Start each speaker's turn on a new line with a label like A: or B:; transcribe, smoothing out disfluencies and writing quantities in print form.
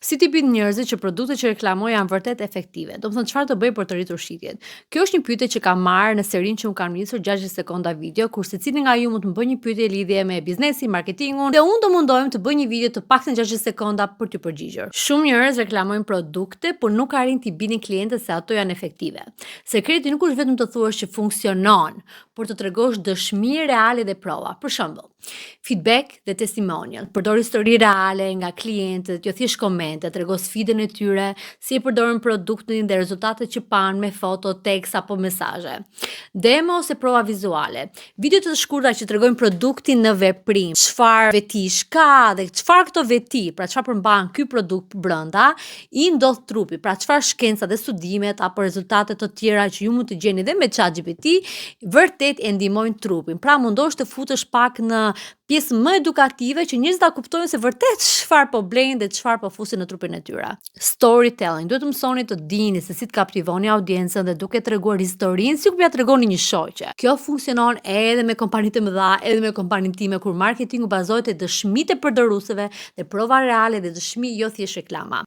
A: Si t'i bind njerëzit që produktet që reklamoj janë vërtet efektive? Do të thonë, çfarë të bëj për të rritur shitjet? Kjo është një pyetje që kam marrë në serinë që unë kam nisur, 60 sekonda video, kur secili nga ju mund të më bëjë një pyetje lidhje me biznesin, marketingun, dhe unë do mundohem të bëj një video të paktën 60 sekonda për t'ju përgjigjur. Shumë njerëz reklamojnë produkte, por nuk arrin t'i bindin klientët se ato janë efektive. Sekreti nuk është vetëm të thuash që funksionon, por të tregosh dëshmi reale dhe prova. Për shembull, feedback dhe testimonial. Përdor histori reale nga klientët, jo thjesht komente, trego sfidën e tyre, si e përdorin produktin dhe rezultatet që panë me foto, tekst apo mesazhe. Demo ose prova vizuale. Video të shkurtra që tregojnë produktin në veprim, çfarë vetish ka dhe çfarë këto veti, pra çfarë përmban ky produkt brenda, i ndodh trupi, pra çfarë shkenca dhe studimet apo rezultate të tjera që ju mund të gjeni dhe me ChatGPT, vërtet e ndihmojnë trupin. Pra, mundohesh të futesh pak në pjesë më edukative, që njerëzit ta kuptojnë se vërtet çfarë po blejnë dhe çfarë po fusin në trupin e tyre. Storytelling, duhet të mësoni të dini se si të kaptivoni audiencën dhe duke treguar historinë sikur ja tregoni një shoqe. Kjo funksionon edhe me kompanitë e mëdha, edhe me kompaninë time, kur marketingu bazohet te dëshmitë e përdoruesve dhe prova reale dhe dëshmi, jo thjesht reklama.